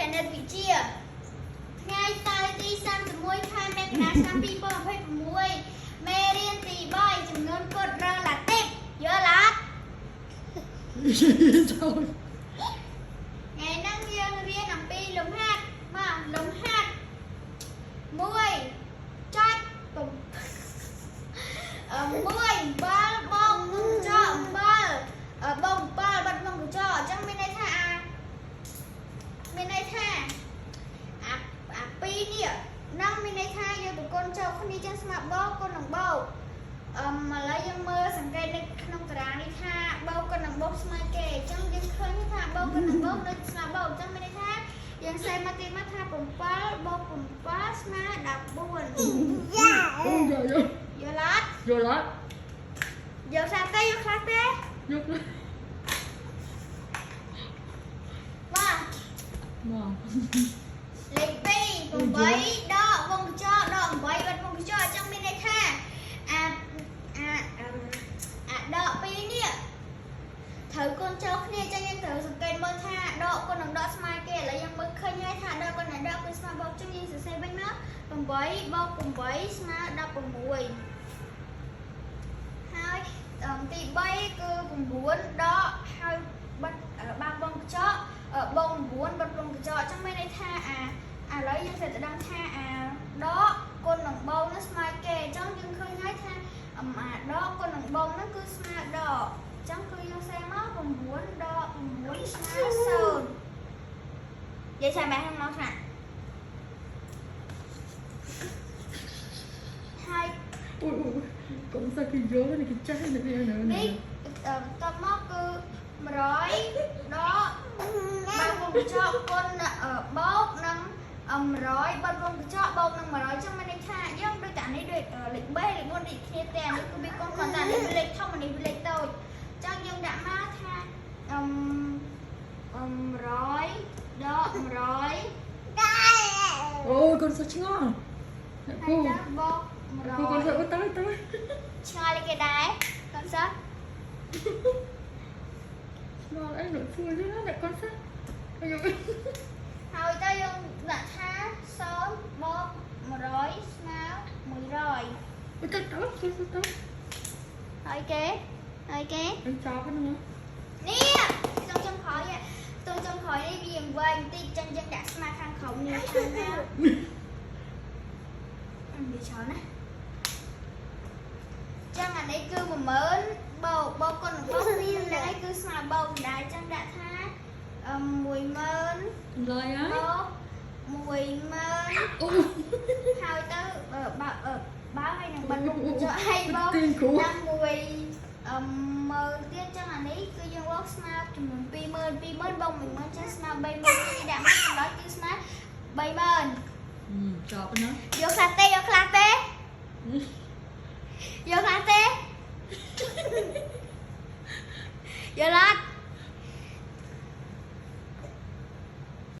គណិតវិទ្យាថ្ងៃសៅរ៍ទី31ខែមករាឆ្នាំ2026មេរៀនទី3ចំនួនគត់ relative យល់អត់ ចូល ថ្ងៃហ្នឹងយើងរៀនអំពីលំហាត់មកលំហាត់1ចុច7 1បាល់បងមុខចកបាល់បងបាល់បាត់មុខកញ្ចក់អញ្ចឹងមានន័យថាអាមានន័យថាអាអាពីរនេះហ្នឹងមានន័យថាយើងប្រគល់ចូលគ្នាចឹងស្មើបោកគុណនឹងបោកអឹមឥឡូវយើងមើលសង្កេតនៅក្នុងតារាងនេះថាបោកគុណនឹងបោកស្មើគេអញ្ចឹងយើងឃើញថាបោកគុណនឹងបោកដូចស្មើបោកអញ្ចឹងមានន័យថាយើងសេមកទៀតមកថា7បូក7ស្មើ14 អូយយ យល់អត់ យល់អត់ យកខ្លះទេយកខ្លះទេ យក បាទ មក លេខ2 8ដកវងកញ្ចក់ដក8បាត់វងកញ្ចក់អញ្ចឹងមានន័យថាអាអាអាដក2នេះត្រូវគុណចូលគ្នាអញ្ចឹងយើងត្រូវសង្កេតមើលថាដកគុណនឹងដកស្មើគេឥឡូវយើងមើលឃើញហើយថាដកគុណនឹងដកគឺស្មើបូកអញ្ចឹងយើងសរសេរវិញមក8បូក8ស្មើ16ហើយទី3គឺ9ដកហើយបាត់បើកវងកញ្ចក់បង9បាត់វងកញ្ចក់អញ្ចឹងមានន័យថាអាឥឡូវយើងត្រូវតែដឹងថាអាដកគុណនឹងបូកនោះស្មើគេអញ្ចឹងយើងឃើញហើយថាអាដកគុណនឹងបូកនោះគឺស្មើដកអញ្ចឹងគឺយើងសេមក9ដក9ស្មើ0និយាយថាម៉េចហ្នឹងមកថាហើយ អូយកុំសាគេយកនេះគេចាស់នេះនេះ នេះបន្ទាប់មកគឺ100ដកបើកវងកញ្ចក់គុណបូកនឹង100បិទវងកញ្ចក់បូកនឹង100ចឹងមានន័យថាយើងដូចតែនេះដូចលេខ3លេខ4ដូចគ្នាតែអានេះគឺវាគុណគ្រាន់តែនេះវាលេខធំអានេះវាលេខតូចចឹងយើងដាក់មកថាអឹម100ដក100 អូយកូនសិស្សឆ្ងល់អ្នក ហើ គូ យទៅបូក គូកូនសិស្សអូទៅទៅ 100ឆ្ងល់គេដែរកូនសិស្ស ឆ្ងល់អីលោកជួយទេណាអ្នកកូនសិស្សអាយុ ហើយទៅយើងដាក់ថា0បូក100ស្មើ100 ទៅទៅទៅទៅ ហើយគេហើយគេ អញចប់ហ្នឹង នេះចុងចុងក្រោយចុងចុងក្រោយនេះវាវែងបន្តិចចឹងយើងដាក់ស្មាខាងក្រោមនេះខាងណាវាច្រើនណាចឹងអានេះគឺ10000បូកបូកគុណនឹងបូកគ្នានឹងឯងគឺស្មើបូកដែរចឹងដាក់ថា10000 ចម្លើយហើយ បូក10000 អូ ហើយទៅបើបើហើយនឹងបិទមុខចុះហើយបូក ទីគ្រូ តាមមួយអឺមើលទៀតចឹងអានេះគឺយើងបូកស្មើចំនួន20000 20000បូក10000ចឹងស្មើ30000នេះដាក់មកចម្លើយគឺស្មើ30000 ចប់ណា យកខ្លះទេយកខ្លះទេយកខ្លះទេយកឡាត់